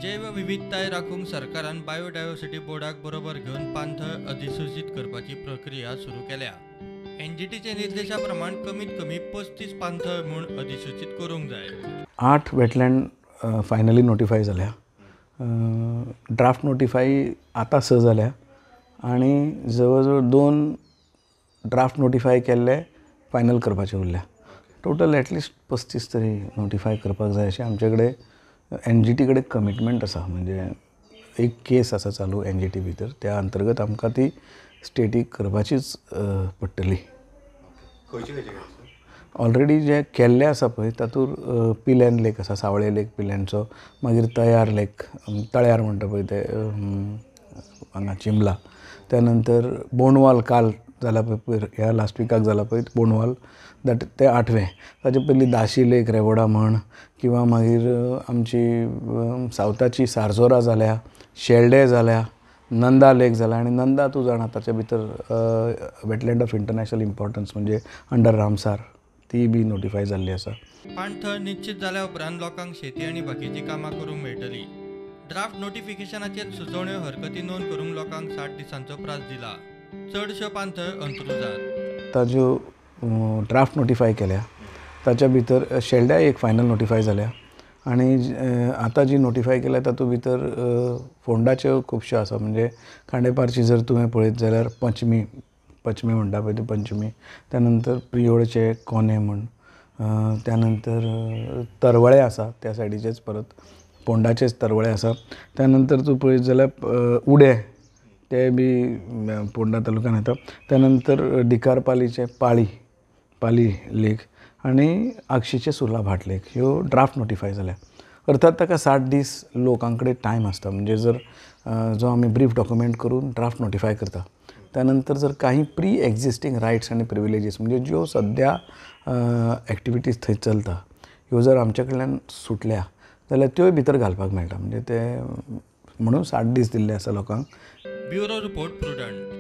जैवविविधताय राखूंक सरकारान बायोडायव्हर्सिटी बोर्डाक बरोबर घेवन पाणथळ अधिसूचीत करपाची प्रक्रिया सुरू केल्या. एनजीटीच्या निर्देशा प्रमाण कमीत कमी 35 पाणथळ म्हूण अधिसूचीत करूंक जाय. 8 वेटलँड फायनली नोटिफाय जाल्या, ड्राफ्ट नोटिफाय आतां 6 जाल्या आनी जवळ जवळ 2 ड्राफ्ट नोटिफाय केल्ले फायनल करपाचे उरल्या. टोटल एटलिस्ट 35 तरी नोटिफाय करपाक जाय अशें आमचे कडेन एनजीटी कडेन कमिटमेंट आसा. म्हणजे एक केस आसा चालू एनजीटी भितर, त्या अंतर्गत आमकां ती स्टेटीक करपाचीच पडटली. ऑलरेडी जे केल्ले आसा पळय तातूंत पिल्यान लेक आसा, सावळे लेक पिल्यांचो, मागीर तयार लेक तळ्यार म्हणटा पळय ते हांगा चिंबला, त्या नंतर बोंडवाल काल जाला पळय ह्या लास्ट विकाक जाला पळय बोंडवाल that ते 8वें, ताचे पयलीं दाशी लेक रेवोडा म्हण, किंवा मागीर आमची सावथाची सारजोरा जाल्या, शेल्डे जाल्या, नंदा लेक जाला. आनी नंदा तूं जाणा ताचे भितर वेटलँड ऑफ इंटरनॅशनल इम्पॉर्टन्स म्हणजे अंडर रामसार ती बी नोटिफाय जाल्ली आसा. पाणथळ निश्चित जाल्या उपरांत लोकांक शेती आनी बाकीची कामां करूंक मेळटली. ड्राफ्ट नोटिफिकेशनाचेर सुचोवण्यो हरकती नोंद करूंक लोकांक 60 दिसांचो प्रास दिला. चडश्यो पाणथळ अंत्रुजात. ताज्यो ड्राफ्ट नोटिफाय केल्या ताच्या भितर शेल्ड्या एक फायनल नोटिफाय जाल्या आनी आतां जी नोटिफाय केल्या तातूंत भितर फोंडाच्यो खुबश्यो आसा. म्हणजे खांडेपारची जर तुवें पळयत जाल्यार पंचमी पंचमी म्हणटा पळय ती पंचमी, त्या नंतर प्रियोळचे कोने म्हण, त्या नंतर तरवळे आसा त्या सायडीचेच, परत फोंडाचेच तरवळे आसा. त्या नंतर तूं पळयत जाल्यार उडे ते बी फोंडा तालुक्यान येता. त्या नंतर डिकारपालीचे पाळी पाली लेक आनी आगशीचे सुर्ला भाट लेक ह्यो ड्राफ्ट नोटिफाय जाल्या. अर्थात ताका 60 दीस लोकां कडेन टायम आसता. म्हणजे जर जो आमी ब्रीफ डॉक्युमेंट करून ड्राफ्ट नोटिफाय करता त्या नंतर जर काही प्री एक्झिस्टींग रायट्स आनी प्रिविलेजीस म्हणजे ज्यो सद्या एक्टिविटीज थंय चलता ह्यो जर आमचे कडल्यान सुटल्या जाल्यार त्योय भितर घालपाक मेळटा. म्हणजे ते म्हणून 60 दीस दिल्ले आसा लोकांक. Bureau report, Prudent.